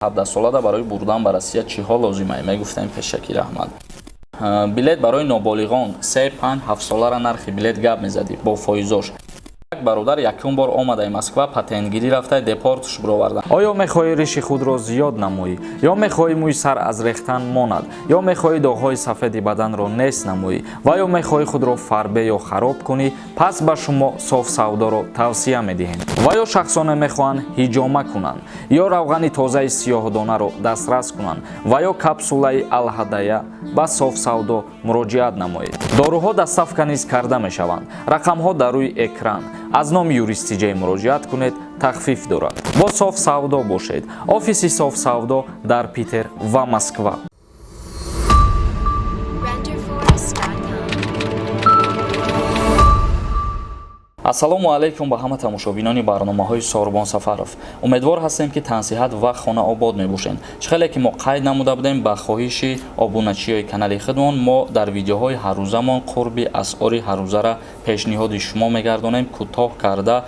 17 солада барои бурдан ба Россия чиҳо лозимае, мегуфтем пешакӣ раҳмат. Билет барои ноболиғон 3, 5, 7 солара нархи билет гап мезадӣ бо фоизош. Як бародар якум бор омадаи Москва, патентгирӣ рафта, депортш бировардан. Оё мехоҳӣ риши худро зиёд намоӣ, ё мехоҳӣ мӯи сар аз рехтан монад, ё мехоҳӣ доғҳои сафеди баданро нест намоӣ ва ё мехоҳӣ худро фарбе ё хароб кунӣ? Пас ба шумо Соф Савдоро тавсия медиҳем. Ва ё шахсоне мехоҳанд ҳиҷома кунанд, ё равғани тозаи сиёҳдонаро дастрас кунанд, ва ё капсулаи Алҳадая, ба Соф Савдо муроҷиат намоед. Доруҳо доставка низ карда мешаванд. Рақамҳо дар рӯи экран. Аз номи Юристиҷай муроҷиат кунед, тахфиф дорад. Бо Соф Савдо бошед. Офиси Соф Савдо дар Питер ва Москва. Renderforest.com. Ассалому алайкум ба ҳама тамошобинони барномаҳои Сорбон Сафаров. Умедвор ҳастем, ки тансиҳат ва хонаобод мебошед. Чӣ хеле ки мо қайд намуда будем, ба хоҳиши обуначиёи канали худмон мо дар видеоҳои ҳаррӯзамон қурби асъори ҳаррӯзара пешниҳоди шумо мегардонем, кӯтоҳ карда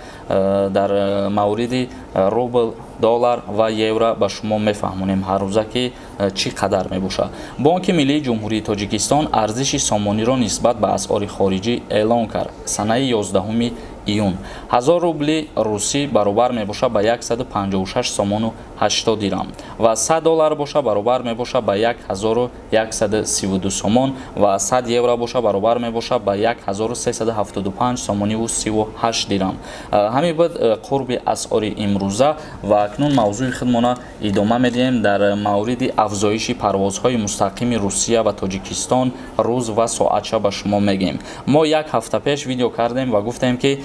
дар мавриди рубл, доллар ва евро ба шумо мефаҳмонем ҳаррӯза, ки чӣ қадар мебошад. Бонки миллии Ҷумҳурии Тоҷикистон арзиши сомониро нисбат ба асъори хориҷӣ эълон кард. Санаи 11 июн 1000 рубли русӣ баробар мебошад ба 156 сомону 80 дирам ва 100 доллар боша баробар мебошад ба 1132 сомон ва 100 евро боша баробар мебошад ба 1375 сомониву 38 дирам. Ҳамин буд қурби асъори имрӯза. Ва акнун мавзӯи худмона идома медиҳем. Дар мавриди афзоиши парвозҳои мустақими Русия ва Тоҷикистон рӯз ва соатша ба шумо мегӯем. Мо як ҳафта пеш видео кардем ва гуфтем, ки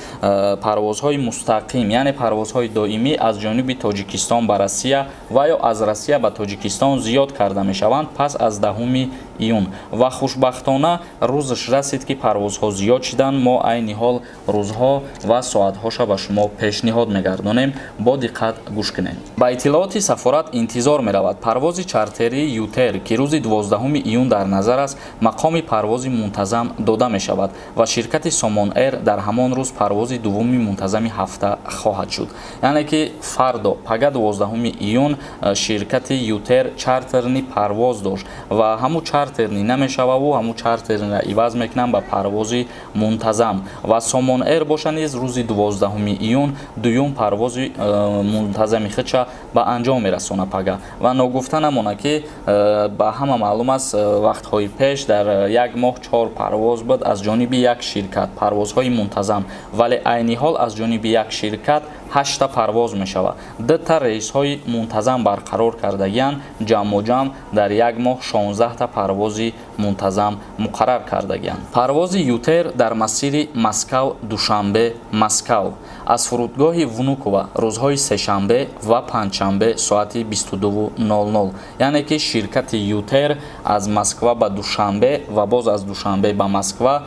парвозҳои мустақим, яъне парвозҳои доимӣ аз ҷониби Тоҷикистон ба Россия ва ё аз Россия ба Тоҷикистон зиёд карда мешаванд пас аз 10 июн. Ва хушбахтона рӯзаш расид, ки парвозҳо зиёд шиданд. Мо айни ҳол рӯзҳо ва соатҳоша ба шумо пешниҳод мегардонем, бо диққат гӯш кунед. Ба иттилооти сафорат, интизор меравад, парвози чартерии Ютер, ки рӯзи 12 июн дар назар аст, мақоми парвози мунтазам дода мешавад ва ширкати Сомон Эйр дар ҳамон рӯз парвози дуввуми мунтазами ҳафта хоҳад шуд. Яъне ки фардо, пага, 12 июн, ширкати Ютер чартерный парвоз дошт ва ҳамун чартерный намешававу ҳамун чартерныйро иваз мекунанд ба парвози мунтазам. Ва Сомон Эйр боша низ рӯзи 12 июн дуюм парвози мунтазами худша ба анҷом мерасонад пага. Ва ногуфта намонад, ки ба ҳама маълум аст, вақтҳои пеш дар як моҳ чор парвоз буд аз ҷониби як ширкат, парвозҳои мунтазам, вале айни ҳол аз ҷониби як ширкат ҳашта парвоз мешавад. Дута рейсҳои мунтазам барқарор кардагианд. Ҷамъу ҷамъ дар як моҳ 16та парвози мунтазам муқаррар кардагианд. Парвози Ютер дар масири Москав, Душанбе, Москав аз фурудгоҳи Внукова рӯзҳои сешанбе ва панҷшанбе соати 22:00, яъне ки ширкати Ютер аз Москва ба Душанбе ва боз аз Душанбе ба Москва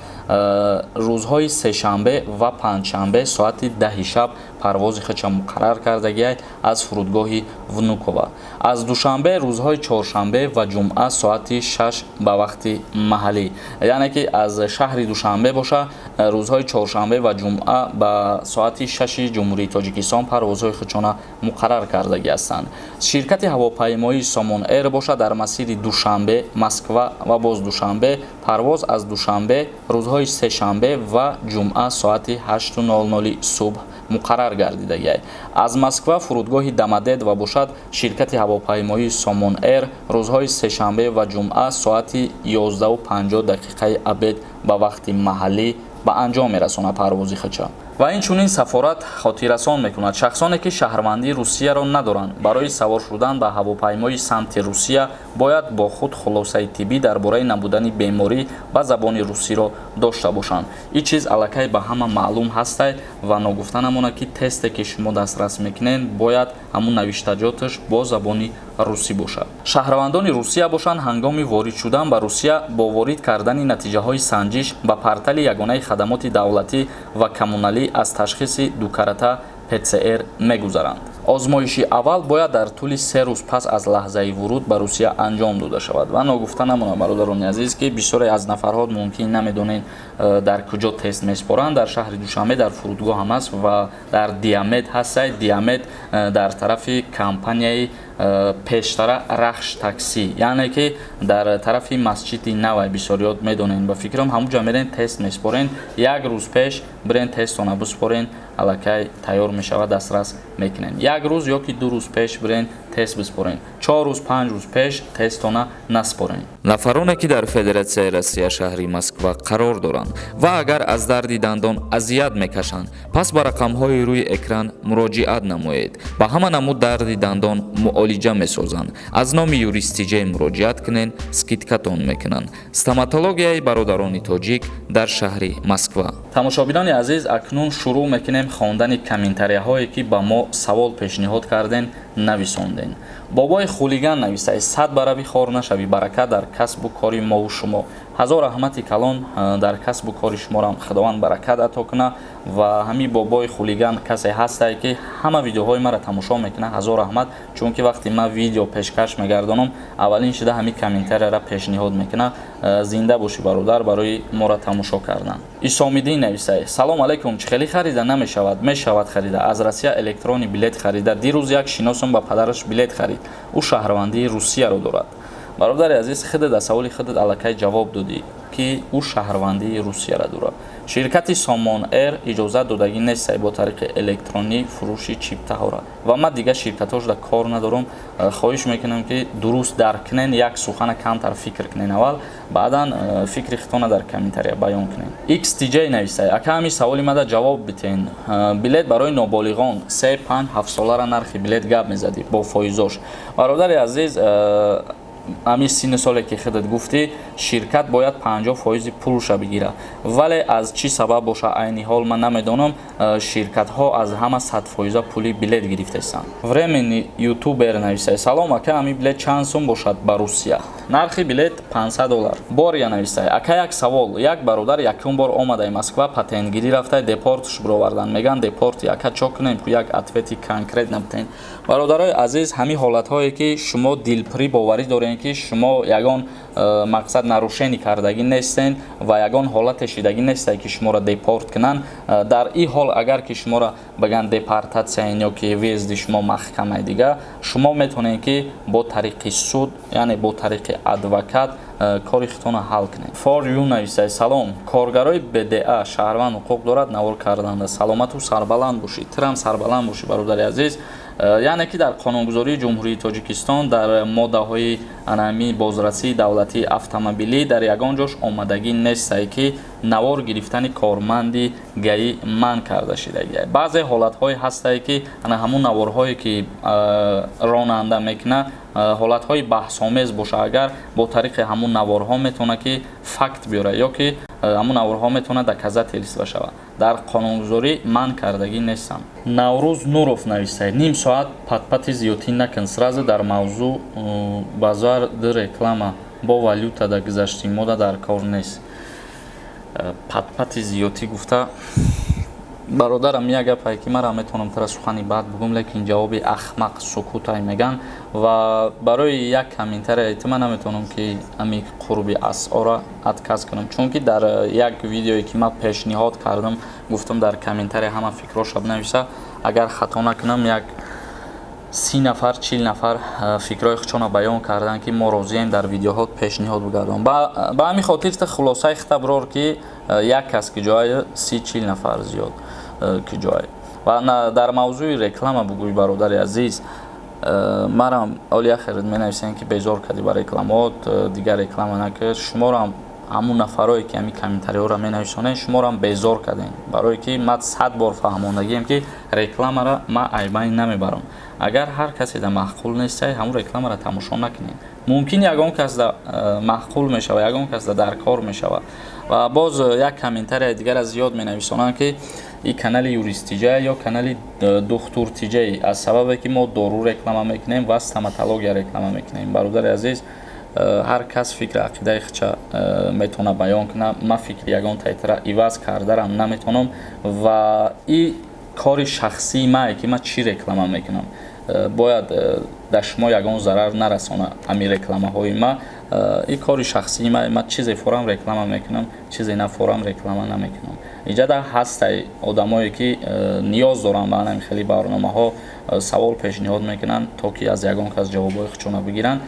рӯзҳои сешанбе ва панҷшанбе соати 10-и шаб парвози худша муқаррар кардагиай аз фурудгоҳи Внукова. Аз Душанбе рӯзҳои чоршанбе ва ҷумъа соати 6 ба вақти маҳаллӣ, яъне ки аз шаҳри Душанбе боша, рӯзҳои чоршанбе ва ҷумъа ба соати 6-и Ҷумҳурии Тоҷикистон парвозҳои худшона муқаррар кардагӣ ҳастанд. Ширкати ҳавопаймоии Сомон Эйр боша дар масири Душанбе, Москва ва боз Душанбе парвоз аз Душанбе рӯзҳои сешанбе ва ҷумъа соати 8:00 субҳ муқаррар гардидагиай. Аз Москва, фурудгоҳи Домодедово бошад, ширкати ҳавопаймоии Сомон Эйр рӯзҳои сешанбе ва ҷумъа соати 11:50 дақиқаи обед ба вақти маҳаллӣ ба анҷом мерасонад парвози худша. Ва инчунин сафорат хотиррасон мекунад: шахсоне, ки шаҳрвандии Русияро надоранд, барои савор шудан ба ҳавопаймои самти Русия бояд бо худ хулосаи тиббӣ дар бораи набудани беморӣ ба забони русиро дошта бошанд. Ин чиз аллакай ба ҳама маълум ҳастай. Ва ногуфта намонад, ки тесте, ки шумо дастрас мекунед, бояд ҳамун навиштаҷоташ бо забони русӣ бошад. Шаҳрвандони Русия бошанд, ҳангоми ворид шудан ба Русия бо ворид кардани натиҷаҳои санҷиш ба портали ягонаи хадамоти давлатӣ ва коммуналӣ аз ташхиси дукарата ПЦР мегузаранд. Озмоиши аввал бояд дар тӯли 3 рӯз пас аз лаҳзаи вуруд ба Русия анҷом дода шавад. Ва ногуфта намонад, бародарони азиз, ки бисёре аз нафарҳо мумкин намедонед, дар куҷо тест меспоранд. Дар шаҳри Душанбе дар фурудгоҳ ҳам аст ва дар Диамед ҳастай. Диамед дар тарафи компанияи Пештара Рахш такси, яъне ки дар тарафи Масҷиди Навай, бисёриёт медонед, ба фикрам, ҳамуҷа мерен, тест меспорен. Як рӯз пеш бирен, тестона биспорен, аллакай тайёр мешавад, дастрас мекунен. Як рӯз ё ки 2 рӯз пеш бирен, тест биспорен. 4 рӯз, 5 рӯз пеш тестона наспорен. Нафароне, ки дар Федератсияи Россия, шаҳри Москва қарор доранд ва агар аз дарди дандон азият мекашанд, пас ба рақамҳои рӯи экран муроҷиат намоед. Ба ҳама намуд дарди дандон муолиҷа месозанд. Аз номи Юристиҷей муроҷиат кунед, скидка тон мекунанд. Стоматологияи бародарони тоҷик дар шаҳри Москва. Тамошобинони азиз, акнун шурӯъ мекунем хондани комментарияҳое, ки ба мо савол пешниҳод карден, нависонден. Бобои хулиган навистай: «Сад барави хор нашавӣ, баракат дар касбу кори мову шумо». Ҳазор раҳмати калон, дар касбу кори шуморам Худованд баракат ато куна. Ва ҳамин бобои хулиган касе ҳастае, ки ҳама видеоҳои маро тамошо мекунад. Ҳазор раҳмат, чунки вақте ман видео пешкаш мегардонам, аввалин шуда ҳамин комментарияра пешниҳод мекунад. Зинда бошӣ, бародар, барои моро тамошо кардан. Исомиддин нависай: «Салом алайкум, чӣ хеле харида намешавад?» Мешавад харида. Аз Россия электронный билет харида. Дирӯз як шиносам ба падараш билет харид, ӯ шаҳрвандии Русияро дорад. Бародари азиз, худат аз саволи худат аллакай ҷавоб додӣ, ки ӯ шаҳрвандии Русияро дорад. Ширкати Сомон Эйр иҷозат додагӣ нестай бо тариқи электронӣ фурӯши чиптаҳора ва ман дигар ширкатҳошда кор надорам. Хоҳиш мекунам, ки дуруст дарк кунен, як сухана камтар фикр кунен аввал, баъдан фикри худтона дар комментария баён кунен. Xtj нависай: «Ака, ҳамин саволи мада ҷавоб битен. Билет барои ноболиғон 3, 5, 7 солара нархи билет гап мезадӣ бо фоизош». Бародари азиз, ҳамин синну соле, ки худат гуфтӣ, ширкат бояд 50 фоизи пулша бигирад, вале аз чӣ сабаб боша, айни ҳол ман намедонам, ширкатҳо аз ҳама 100 фоиза пули билет гирифтаистанд. Временный ютубер нависай: «Салом, ака, ҳамин билет чанд сум бошад ба Русия?» Нархи билет 500 доллар. Бория нависай: «Ака, як савол. Як бародар якум бор омадаи Москва, патентгирӣ рафтай, депортш бировардан, меган депорти. Ака, чо кунем? Як ответ и конкрет набутен». Бародарои азиз, ҳамин ҳолатҳое, ки шумо дилпурӣ боварӣ дорем, ки шумо ягон мақсад нарушение кардагӣ нестен ва ягон ҳолате шидагӣ несте, ки шуморо депорт кунанд, дар ин ҳол агар ки шуморо баган депортация ё ки въезд и шумо маҳкамаи дига, шумо метавонед, ки бо тариқи суд, яъне бо тариқи адвокат кори худтонро ҳал кунед. For you нависай: «Салом, коргарои БДА шаҳрванд ҳуқуқ дорад навор карданда?» Саломату сарбаланд бошӣ, тирам сарбаланд бошӣ, бародари азиз. Яъне ки дар қонунгузории Ҷумҳурии Тоҷикистон, дар моддаҳои анами бозрасии давлатии автомобилӣ дар ягон ҷош омадагӣ нестае, ки навор гирифтани корманди ГАИ манъ карда шидагия. Баъзе ҳолатҳое ҳастае, ки ана ҳамун наворҳое, ки ронанда мекунад, ҳолатҳои баҳсомез боша, агар бо тариқи ҳамун наворҳо метавонад, ки факт биёрад, ё ки ҳамун наворҳо метавонад доказательство шавад. Дар қонунгузорӣ манъ кардагӣ нестанд. Наврӯз Нуров нависад: «Ним соат патпати зиёдтӣ накун, сразу дар мавзӯъ. Базар д реклама бо валюта да гузашти мода дар кор нест». Патпати зиёдтӣ гуфта, бародарам, як гапае, ки мара метавонам тара сухани бад бугум, лекин ҷавоби ахмақ сукутай меган. Ва барои як комментария ту ман наметавонам, ки ами қурби асъора отказ кунам, чунки дар як видеое, ки ман пешниҳод кардам, гуфтам, дар комментария ҳама фикроша бинависа. Агар хато накунам, як 30 нафар, 40 нафар фикрҳои худшонро баён карданд, ки мо розием дар видеоҳо пешниҳод бигардон. Ба ҳамин хотир та хулосаи хита бирор, ки як кас ки ҷои 30, 40 нафар зиёд ки ҷой. Ва дар мавзӯи реклама бугӯй, бародари азиз, марам оли ахират менависем, ки безор кардӣ ба рекламаот, дигар реклама накард. Шуморам, ҳамун нафарое, ки ҳамин комментариҳоро менависонед, шуморам безор кардем, барое ки ман сад бор фаҳмондагием, ки рекламаро ман айбайн намебарам. Агар ҳар касе да маъқул нестай, ҳамун рекламаро тамошо накунед. Мумкин ягон кас да маъқул мешава, ягон кас да дар кор мешава. Ва боз як комментарияи дигара зиёд менависонанд, ки и канали юристиҷа ё канали духтуртиҷа, аз сабабе ки мо дору реклама мекунем ва стоматология реклама мекунем. Бародари азиз, ҳар кас фикри ақидаи худша метавонад баён кунад. Ман фикри ягон тайтара иваз кардарам наметавонам ва и кори шахсии мае, ки ман чӣ реклама мекунам. Бояд дар шумо ягон зарар нарасона ҳамин рекламаҳои ма. Ин кори шахсии ма. Ма чизе форам реклама мекунам, чизе нафорам реклама намекунам. Иҷада ҳастай одамое, ки ниёз доранд ба ҳамин хели барномаҳо, савол пешниҳод мекунанд, то ки аз ягон кас ҷавобҳои худшона бигиранд.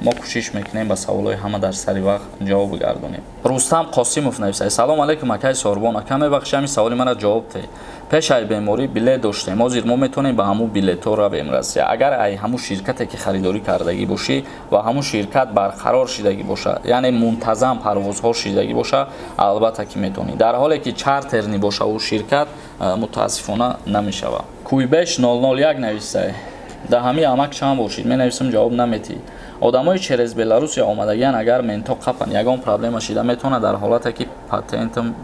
Мо кӯшиш мекунем, ба саволҳои ҳама дар сари вақт ҷавоб бигардонем. Рустам Қосимов нависад: «Салом алейкум, акаи Сорбон. Ака, мебахши, ҳамин саволи мара ҷавоб те. Пеш ай беморӣ билет доштем. Ҳозир мо метавонем ба ҳамун билетҳо равем Россия?» Агар ай ҳамун ширкате, ки харидорӣ кардагӣ бошӣ, ва ҳамун ширкат барқарор шидагӣ боша, яъне мунтазам парвозҳо шидагӣ боша, албатта ки метавонӣ. Дар ҳоле ки чартерный боша ӯ ширкат, мутаассифона, намешавад. Куйбеш 001 нависай: «Да ҳамин амак чанд бошид? Менависам, ҷавоб наметӣ. Одамои через Беларусия омадагиан, агар менто қапан, ягон проблема шида метавонад? Дар ҳолате ки патентам,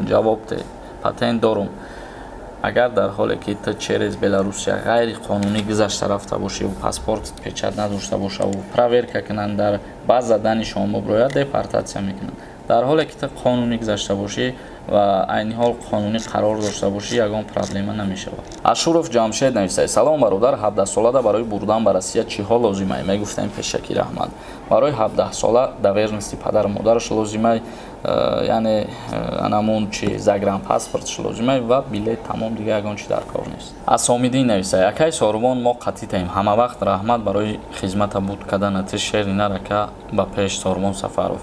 ҷавоб те, патент дорум». Агар дар ҳоле ки ту через Беларусия ғайриқонунӣ гузашта рафта бошиву паспорт печать надошта бошаву проверка кунанд, дар баъза данишон муброяд, депортатсия мекунанд. Дар ҳоле ки ту қонунӣ гузашта бошӣ ва айни ҳол қонунӣ қарор дошта бошӣ, ягон проблема намешавад. Ашуров Ҷамшед нависад: «Салом, бародар. 17-солада барои бурдан ба Россия чиҳо лозимай, мегуфтем пешакӣ, раҳмат». Барои 17-сола доверенности падару модараш лозимай, яъне анамун чи, загранпаспортш лозимай ва билет, тамом, дига ягон чи дар кор нест. Асомиддин нависад: «Акай Сорбон, мо қатитаем ҳама вақт. Раҳмат барои хизмата буд кардана. Ти шери нарака, ба пеш, Сорбон Сафаров».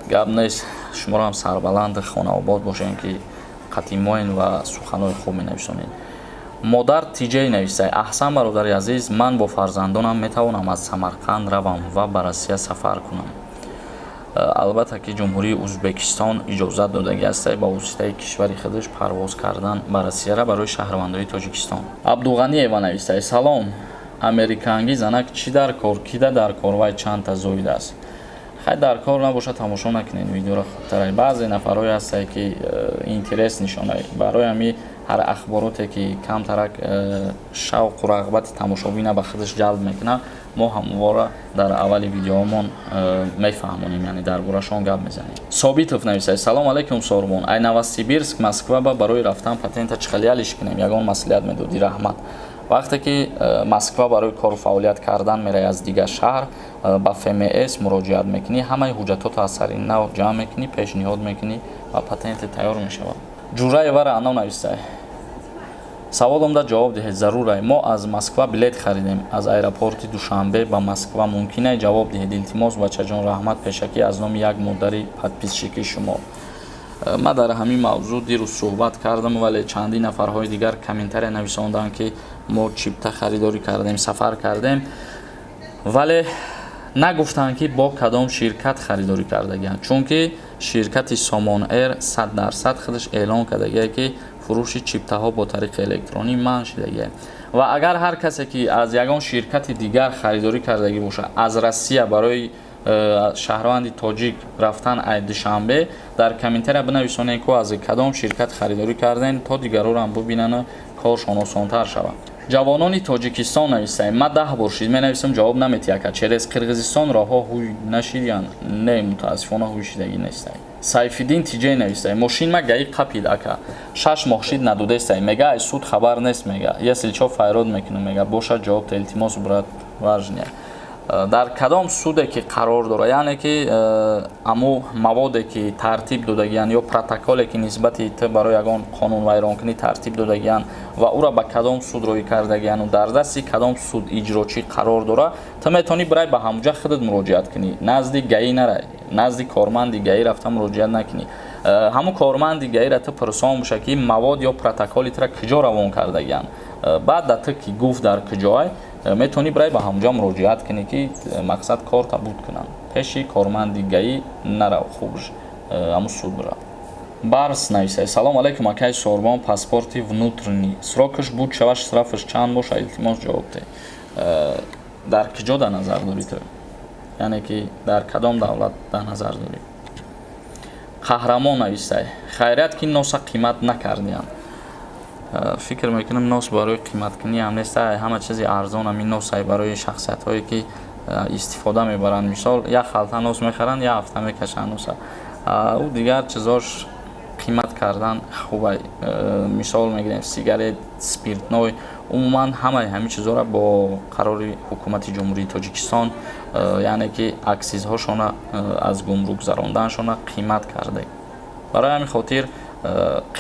Гап нест, шуморо ҳам сарбаланд, хонаобод бошем, ки қатимоен ва суханҳои хуб менависонед. Модар Тиҷай нависад: «Аҳсан, бародари азиз, ман бо фарзандонам метавонам аз Самарқанд равам ва ба Россия сафар кунам?» Албатта ки Ҷумҳурии Ӯзбекистон иҷозат додагӣ аст ба воситаи кишвари худаш парвоз кардан ба Россияра барои шаҳрвандои Тоҷикистон. Абдуғаниева нависад: «Салом, американгӣ занак чӣ дар кор, кида дар кор? Вай чандта зоид аст?» Хай, дар кор набошад, тамошо накунед видеоро, хубтара. Баъзе нафарҳое ҳастанд, ки интерес нишона барои ҳами ҳар ахбороте, ки камтарак шавқу рағбати тамошобина ба худаш ҷалб мекунад, мо ҳамвора дар аввали видеоҳомон мефаҳмонем, яъне дар борашон гап мезанем. Собитов нависад: «Салом алейкум, Сорбон. Ай Новосибирск Москва ба барои рафтан патента чӣ хел ялиш кунем? Ягон маслиҳат медодӣ, раҳмат». Вақте ки Москва барои кору фаъолият кардан меравӣ, аз дигар шаҳр ба ФМС муроҷиат мекунӣ, ҳамаи ҳуҷҷатҳото аз сари нав ҷамъ мекунӣ, пешниҳод мекунӣ ва патенте тайёр мешавад. Ҷураева Раъно нависад: «Саволомда ҷавоб диҳед, зарурай. Мо аз Москва билет харидем, аз аэропорти Душанбе ба Москва мумкинай? Ҷавоб диҳед, илтимос, бачаҷон. Раҳмат пешакӣ аз номи як модари подписчики шумо». Ман дар ҳамин мавзӯъ дирӯз суҳбат кардам, вале чандин нафарҳои дигар комментария нависонданд, ки мо чипта харидорӣ кардем, сафар кардем, вале нагуфтанд, ки бо кадом ширкат харидорӣ кардагианд, чунки ширкати Сомон Эйр 100% худаш эълон кардагие, ки фурӯши чиптаҳо бо тариқи электронӣ манъ шидагие. Ва агар ҳар касе ки аз ягон ширкати дигар харидорӣ кардагӣ бошад аз Россия барои шаҳрванди тоҷик рафтан ай Душанбе, дар комментария бинависонед, ку аз кадом ширкат харидорӣ кардем, то дигарорам бубинану коршон осонтар шавад. Ҷавонони Тоҷикистон нависаем: «Ман 10 бор шид менависам, ҷавоб наметиҳ. Ака, через Қирғизистон роҳҳо ҳуй нашидиян?» Не, мутаассифона, ҳуй шидагӣ нестай. Сайфиддин Тиҷей нависай: «Мошин ма ГАИ қапид, ака, 6 моҳ шид, надодестай. Мега, ай суд хабар нест, мега, если чо, файрод мекунам, мега. Бошад, ҷавоб та, илтимос, брат, важный». Дар кадом суде ки қарор дорад, яъне ки аму маводе ки тартиб додагиянд ё протоколе ки нисбати ту барои ягон қонунвайронкунӣ тартиб додагиянд ва ӯра ба кадом суд роҳӣ кардагияну дар дасти кадом суд иҷрочӣ қарор дорад, ту метавонӣ бирай ба ҳамуҷа худат муроҷиат кунӣ. Назди ГАИ нарай, назди корманди ГАИ рафта муроҷиат накунӣ. Ҳамун корманди ГАИра ту пурсон боша, ки мавод ё протоколи тура куҷо равон кардагиянд. Баъд да ту ки гуфт дар куҷоай, метавонӣ бирай ба ҳамуҷа муроҷиат кунӣ, ки мақсад корта буд кунанд. Пеши корманди ГАИ нарав, хубш ҳамун суд бирав. Барс нависад: «Салом алейкум, акаи Сорбон. Паспорти внутренний срокаш буд шава, штрафаш чанд боша? Илтимос, ҷавоб де». Дар куҷо дар назар дорӣ ту, яъне ки дар кадом давлат дар назар дорӣ? Қаҳрамон нависай: «Хайрият, ки носа қимат накардиям». Фикр мекунам, нос барои қиматкунӣ ҳам нест. Ҳама чизи арзон ҳамин носай барои шахсиятҳое ки истифода мебаранд. Мисол, як халта нос мехаранд, як ҳафта мекашанд носа. Ӯ дигар чизош қимат кардан хубай. Мисол мегирем, сигарет, спиртной. Умуман, ҳамаи ҳамин чизҳоро бо қарори Ҳукумати Ҷумҳурии Тоҷикистон, яъне ки аксизҳошона аз гумрук гузаронданшона қимат карде. Барои ҳамин хотир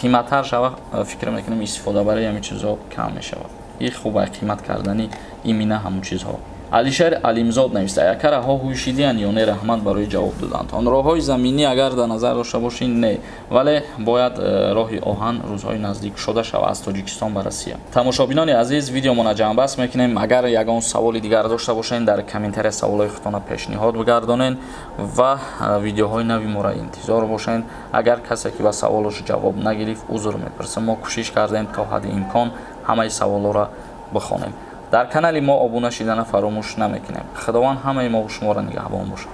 қиматтар шава, фикр мекунем, истифодабарии ҳамин чизҳо кам мешавад. И хуб қимат кардани имина ҳамун чизҳо. Алишер Алимзод нависта: якараҳо ҳӯшидиян ё не? Раҳмат барои ҷавоб додантон. Роҳҳои заминӣ агар дар назар дошта бошӣ, не, вале бояд роҳи оҳан рӯзҳои наздик кушода шавад аз Тоҷикистон ба Россия. Тамошобинони азиз, видеомона ҷамъбаст мекунем. Агар ягон саволи дигар дошта бошед, дар комментария саволҳои худтона пешниҳод бигардонед ва видеоҳои нави моро интизор бошед. Агар касе ки ба саволаш ҷавоб нагирифт, узр мепурсем. Мо кӯшиш кардем то ҳадди имкон ҳамаи саволҳоро бихонем. Дар канали мо обуна шидана фаромӯш намекунем. Худованд ҳамаи мо шуморо нигаҳбон бошад.